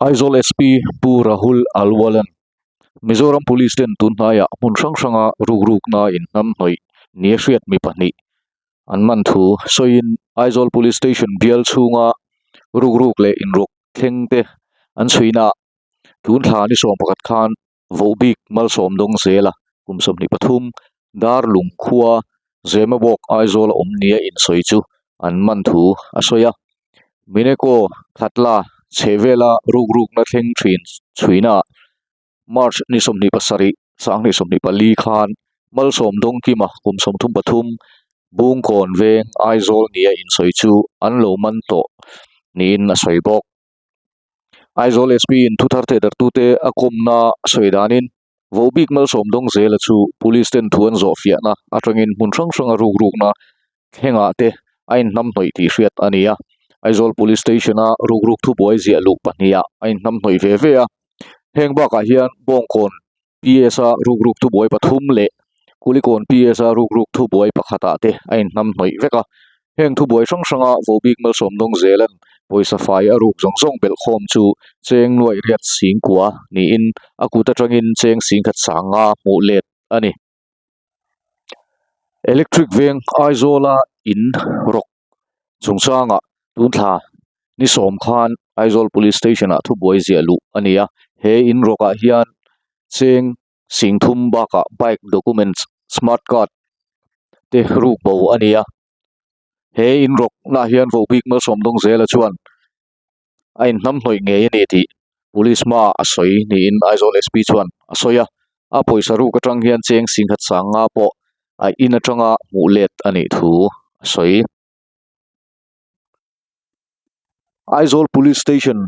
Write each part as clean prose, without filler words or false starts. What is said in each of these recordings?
Aizawl SP Pu Rahul Alwalan Mizoram Police ten tun hnaiah hmun hrang hranga rukrukna inhnamhnawih nia hriat mi pahnih an man thu sawiin Aizawl Police Station bial chhunga rukruk leh inruk thleng te an chhuina tun thla ni sawm pakhat khan Vohbik malsawm dawng zela kum 23 Darlung khua Zemabawk Aizawl a awm nia insawi chu an man thu a sawi a. Mineko Khatla chhehvela rukrukna thleng thin chhuina March ni 27, 2024 khan malsawm dawng kima kum 33 Bungkawn veng Aizawl nia insawi chu an lo man tawh niin a sawi bawk. Aizawl SP in thuthar thehdarhtute a kawmna sawi danin Vohbik malsawm dawng zela chu police ten thu an zawh fiahna atangin hmun hrang hranga rukrukna thlengah te a inhnamhnawih tih hriat a ni a. Aizawl Police Station a rukruk thubuai ziah luh pahniha a inhnamhnawih ve ve a. Heng bakah hian Bawngkawn PS a rukruk thubuai pathum leh Kulikawn PS a rukruk thubuai pakhatah te a inhnamhnawih vek a. Heng thubuai hrang hranga Vohbik malsawm dawng zelan pawisa fai a ruk zawng zawng belh khawm chu cheng nuaih riat sing kua niin a kut atangin cheng sing khat sanga hmuh let a ni. Electric veng Aizawla in rawk chungchangah tun thla ni sawm khan Aizawl Police Station ah thubuai ziah luh a ni a, he in rawkah hian cheng sing thum bakah bike documents smart card te ruk bo a ni a, he in rawk nah hian Vohbik malsawm dawng zela chuan a inhnamhnawih ngei a ni tih police hmaah a sawi niin Aizawl SP chuan a sawi a, a pawisa ruk atang hian cheng singkhat sang nga pawh a in atanga hmuh let a nih thu a sawi. Aizawl Police Station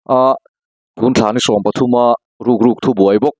a tun thla ni sawm pathuma ruk ruk thubuai bawk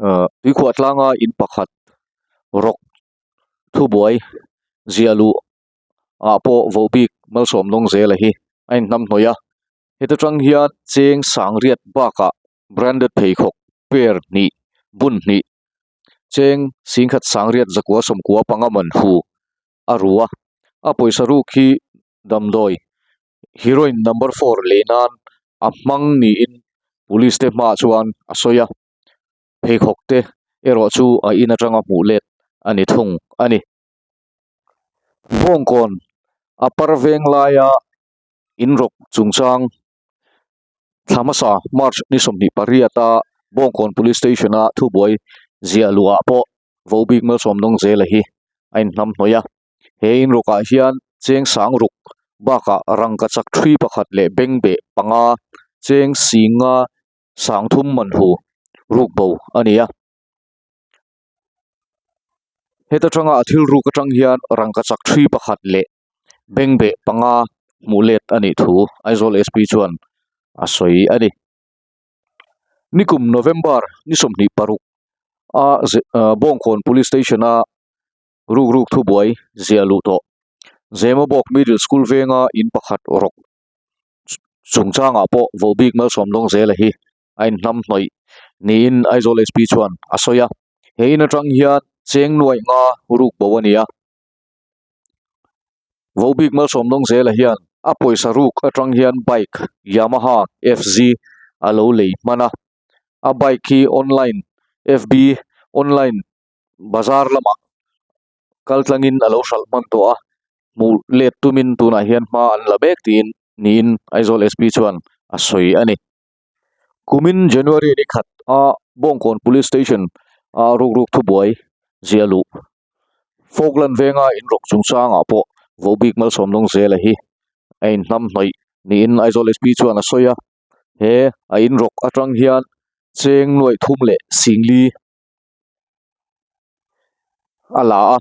ah tuikhuah tlanga in pakhat rawk thubuai ziah luh ah pawh Vohbik malsawm dawng zela hi a inhnamhnawih a heta tang hian cheng sangriat bakah branded pheikhawk pair hnih bun hnih cheng singkhat sangriat zakua sawmkua panga man hu a ru a a pawisa ruk hi damdawi heroin number four lei nan a hmang niin police te hmaah chuan a sawi a pheikhawk te erawh chu a in atanga hmuh let a ni thung a ni. Bawngkawn a par veng laia in rawk chungchang thla hmasa March ni 28 a Bawngkawn Police Station a thubuai ziah luhah pawh Vohbik malsawm dawng zela hi a inhnamhnawih a. He in rawkah hian cheng sang ruk bakah rangka chak thi pakhat leh bengbeh panga cheng singa sang thum man hu ruk bo a ni a. Heta tanga a thil ruk atang hian rangka chak thi pakhat leh bengbeh panga hmuh let a nih thu Aizawl SP chuan a sawi a ni. Nikum November ni 26 a Bawngkawn Police Station a ruk ruk thubuai ziah luh tawh Zemabawk Middle School venga in pakhat rawk chungchangah pawh Vohbik malsawm dawng zela hi a inhnamhnawih niin Aizawl SP chuan a sawi a, he in atang hian cheng nuaih nga ruk bo a ni a, Vohbik malsawm dawng zela hian a pawisa ruk atang hian bike Yamaha FZ a lo lei hman a, a bike hi online FB online bazar lamah kal tlangin a lo hralh hman tawh a, hmuh let tumin tunah hian hma an la mek tiin niin Aizawl SP chuan a sawi a ni. Kumin January ni khat a Bawngkawn Police Station a rukruk thubuai ziah luh Falkland venga inrawk chungchangah pawh Vohbik malsawm dawng zela hi a inhnamhnawih niin Aizawl SP chuan a sawi a, he a inrawk atang hian cheng nuaih thum leh singli a la a,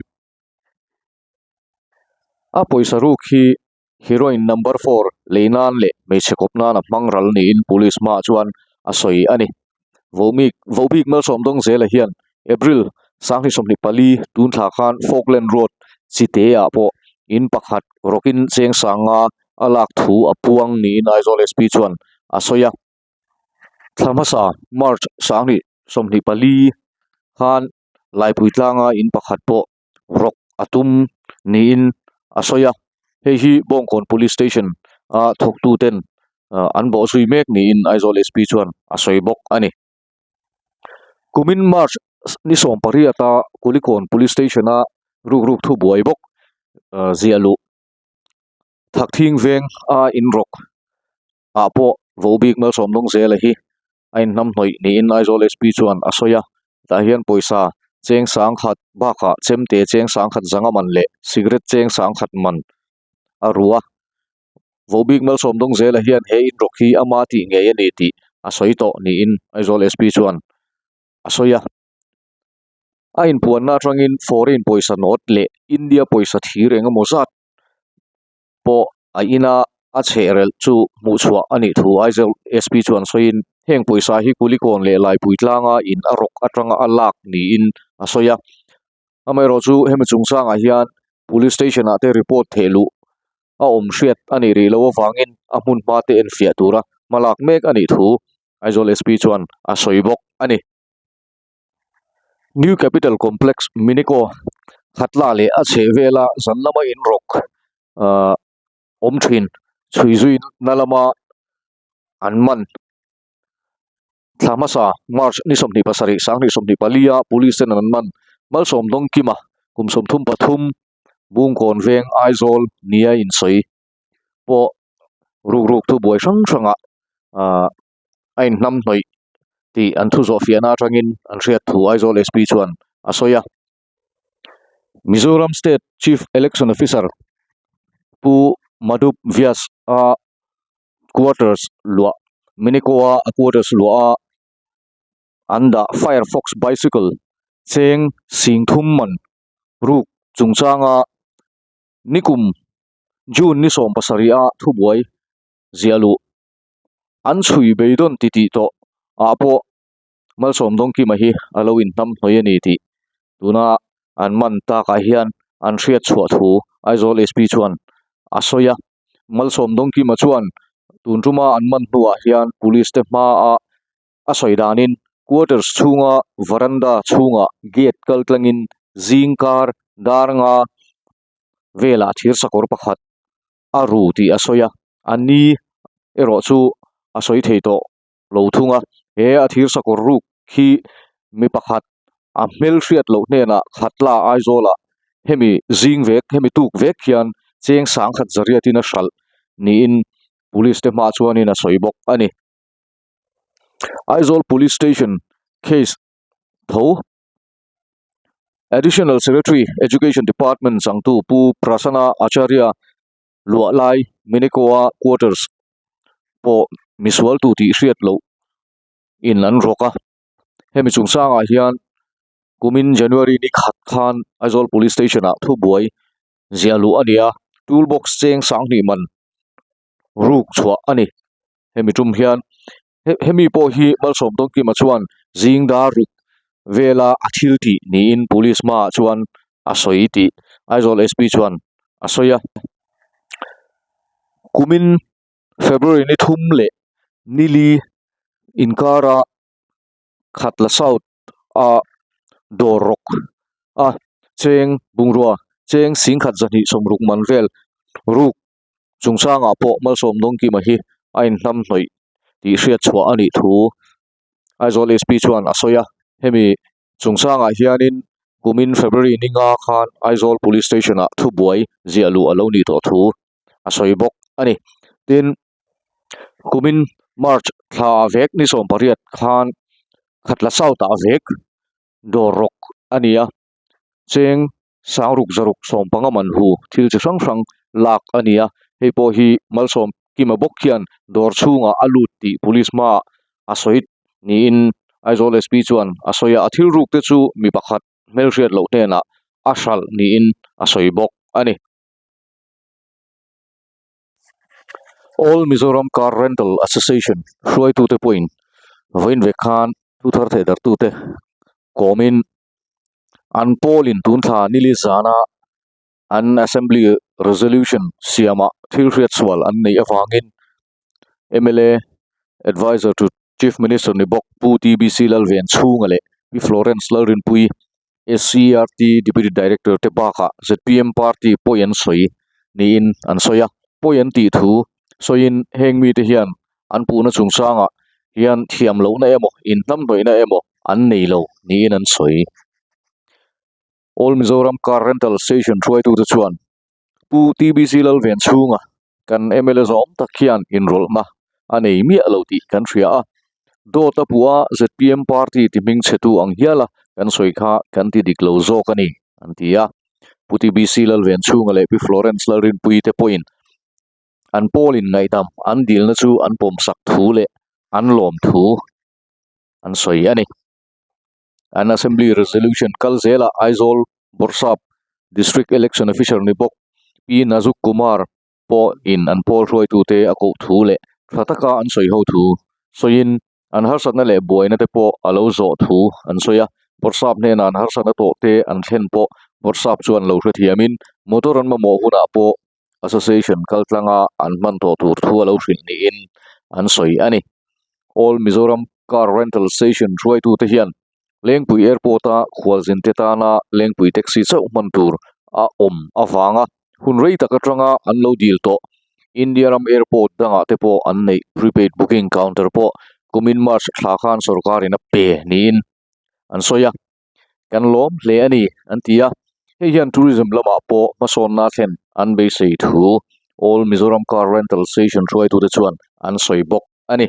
a pawisa ruk hi heroin number four lei nan leh hmeichhe kawp nan a hmang ral niin police hmaah chuan a sawi a ni. Vohmik Vohbik malsawm dawng zela hian April 2024 tun thla khan Falkland Road chite ah pawh in pakhat rawkin cheng sanga a lak thu a puang niin Aizawl SP chuan a sawi a. Thla hmasa March 2024 khan Laipui tlanga in pakhat pawh rawk a tum niin a sawi a, hei hi Bawngkawn Police Station a thawktu ten. An bawhzui mek niin Aizawl SP chuan a sawi bawk a ni. Kumin March ni sawm pariata Kulikawn Police Station-a rukruk thubuai bawk ziah luh Thakthing veng a inrawk ah pawh Vohbik Malsawm Dawngzela hi a inhnamhnawih niin Aizawl SP chuan a sawi a. Tah hian pawisa cheng sangkhat bakah chemte cheng sangkhat zanga man leh cigarette cheng sangkhat man a ru a. Vohbik Malsawm Dawngzela hian he inrawk hi ama tih ngei a ni tih a sawi tawh niin Aizawl SP chuan a sawi a. A inpuanna atangin foreign pawisa note leh India pawisa thir eng emaw zat pawh a ina a chhehrelh chu hmuhchhuah a nih thu Aizawl SP chuan sawiin heng pawisa hi Kulikawn leh Laipui tlanga in a rawk atanga a lak niin a sawi a. Amaherawhchu hemi chungchangah hian Police Station ah te report theh luh a awm hriat a nih rih loh avangin a hmun hma te enfiah tura hmalak mek a nih thu Aizawl SP chuan a sawi bawk a ni. New Capital Complex Minico Khatla leh a chheh vela zan lama inrawk ahh awm thin chhui zui na lama an man thla hmasa March ni 27 2024 a police ten an man Malsawm Dawngkima kum 33 Bungkawn veng Aizawl nia insawi pawh rukruk thubuai hrang hrangah ahh a inhnamhnawih tih an thu zawh fiahna atangin an hriat thu Aizawl SP chuan a sawi a. Mizoram State Chief Election Officer Pu Madhup Vyas a quarters luah Minico-a a quarters luah a an dah Firefox bicycle cheng sing thum man ruk chungchanga nikum June ni 17 a thubuai ziah luh an chhui beidawn ti tih tawh ah pawh Malsawm Dawngkima hi a lo inhnam hnawih a ni tih tuna an man takah hian an hriat chhuah thu Aizawl SP chuan a sawi a. Malsawm Dawngkima chuan tun tuma an man hnuah hian police te hmaa a sawi danin quarters chhunga veranda chhungah gate kal tlangin zing kar dar nga velah thir sakawr pakhat a ru tih a sawi a, a ni erawh chu a sawi thei tawh lo thung a, he a thir sakawr ruk hi mi pakhat a hmelhriat loh hnenah Khatla Aizawlah hemi zing vek hemi tuk vek hian cheng sangkhat zariatin a hralh niin police te hmaah chuanin a sawi bawk a ni. Aizawl Police Station case tho Additional Secretary, Education Department changtu Pu Prasanna Acharya luah lai Minicoa Quarters pawh misualtu tih hriat loh in an rawk a. Hemi chungchangah hian kumin January ni khat khan Aizawl Police Station ah thubuai ziah luh a ni a, tool box cheng sanghnih man ruk chhuah a ni. Hemi tum hian hemi pawh hi Malsawm Dawngkima chuan zing dar ruk vela a thil tih niin police hmaah chuan a sawi tih Aizawl SP chuan a sawi a. Kumin February ni thum leh nili inkara Khatla South a dawr rawk a cheng bungrua cheng singkhat zahnih sawmruk man vel ruk chungchangah pawh Malsawm Dawngkima hi a inhnamhnawih tih hriat chhuah a nih thu Aizawl SP chuan a sawi a, hemi chungchangah hianin kumin February ni nga khan Aizawl Police Station ah thubuai ziah luh a lo nih tawh thu a sawi bawk a ni. Tin, kumin March thla ah vek ni 18 khan Khatla South ah vek dawr rawk a ni a, cheng Sangruk zaruk sawmpanga man hu thil chi hrang hrang lak a ni a, hei pawh hi Malsawm Kima bawk hian dawr chhungah a lut tih police hmaah a sawi niin Aizawl SP chuan a sawi a, a thil ruk te chu mi pakhat hmelhriat loh hnenah a hralh niin a sawi bawk a ni. All Mizoram Car Rental Association hruaitute pawhin vawiin vek khan thu thar theihdar tute kawmin an pawlin tun thla nili zana an assembly resolution siamah thil hriat sual an neih avangin mla adviser to chief minister ni bawk Pu TBC Lalvenchhunga leh Pi Florence Lalrinpuii SCERT deputy director te bakah zpm party pawi an sawi niin an sawi a pawi an tih thu sawiin heng mite hian. an puhna chungchangah hian thiam lohna emaw inhnamhnawihna emaw an nei lo niin an sawi. All Mizoram Car Rental Station hruaitute chuan Pu TBC Lalvenchhunga kan mla zawm tak hian inrawlhna a nei miah lo tih kan hria a, dawt a puh a zpm party ti hming chhetu ang hiala kan sawi kha kan ti dik lo zawk a ni, an ti a. Pu TBC Lalvenchhunga leh Pi Florence Lalrinpuii te pawhin an pawlin ngaihdam an dilna chu an pawmsak thu leh an lawm thu an sawi a ni. An Assembly Resolution kal zelah Aizawl Bawrhsap District Election Officer ni bawk Pi Nazuk Kumar pawh in an pawl hruaitute a koh thu leh tha taka an sawi ho thu sawiin an harsatna leh buaina te pawh a lo zawh thu an sawi a. Bawrhsap hnenah an harsatna tawh te an thlen pawh Bawrhsap chuan lo hrethiamin motor an mamawh hunah pawh Association kaltlanga an hman tawh tur thu a lo hrilh niin an sawi a ni. All Mizoram Car Rental Station hruaitute hian Lengpui Airport-a khualzinte tana Lengpui Taxi chauh hman tur a awm avanga hun rei tak atanga an lo dil tawh India ram airport dangah te pawh an neih prepaid booking counter pawh kumin March thla khan sorkarin a pe niin an sawi a. Kan lawm hle a ni, an ti a. Hei hian tourism lamah pawh hmasawnna thlen an beisei thu All Mizoram Car Rental Station hruaitute chuan an sawi bawk a ni.